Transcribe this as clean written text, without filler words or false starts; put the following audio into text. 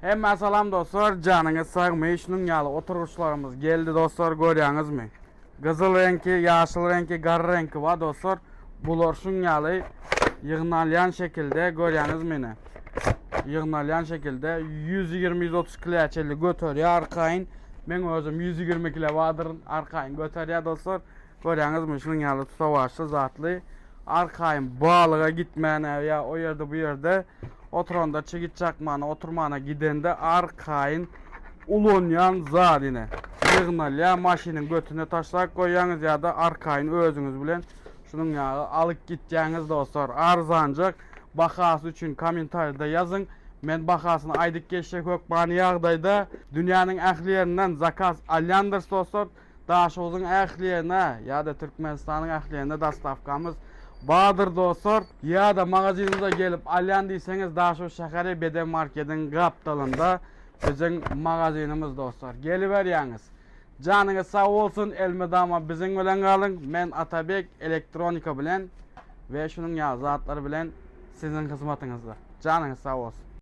Hemmä salam dostlar, janyňyz sagmy? Şunuň ýaly oturgyçlarymyz geldi dostlar, görýäňizmi? Gyzyl reňki, ýaşyl reňki, gara reňki bar dostlar. Bular şuň ýaly ýygnalýan şekilde görýäňizmi ine? Ýygnalýan şekilde 120-130 kilä çenli göterýär arkaýyn. Meň özüm 120 kile bardyryn, arkaýyn göterýär dostlar. Görýäňizmi şunuň ýaly tutawaçly zatly arkaýyn balyga gitmäne ýa o ýerde bu ýerde oturanda çigit çakmana oturmana gidende arkaýyn ulanýan zat ine. Ýygnalýar maşynyň götüne taşlap goýýaňyz ýa-da arkaýyn özüňiz bilen şunuň ýaly alyp gitýäňiz dostlar. Arzanjak bahasy üçin kommentariýada ýazyň. Men bahasyny aýdyp geçjek hökmany ýagdaýda dünýäniň ähli ýerinden zakaz alýandyrys dostlar. Daşoguzyň ähli ýerine ýa-da Türkmenistanyň ähli ýerine dostawkamyz bardyr dostlar. Ýa-da magazynymyza gelip alýan diýseňiz Daşoguz şäheri Beden markediň gapdalynda biziň magazynymyz dostlar. Geliberýäňiz. Janyňyz sag bolsun elmydama biziň bilen galyň. Men Atabek elektronika bilen we şunuň ýaly zatlar bilen siziň hyzmatyňyzda. Janyňyz sag bolsun.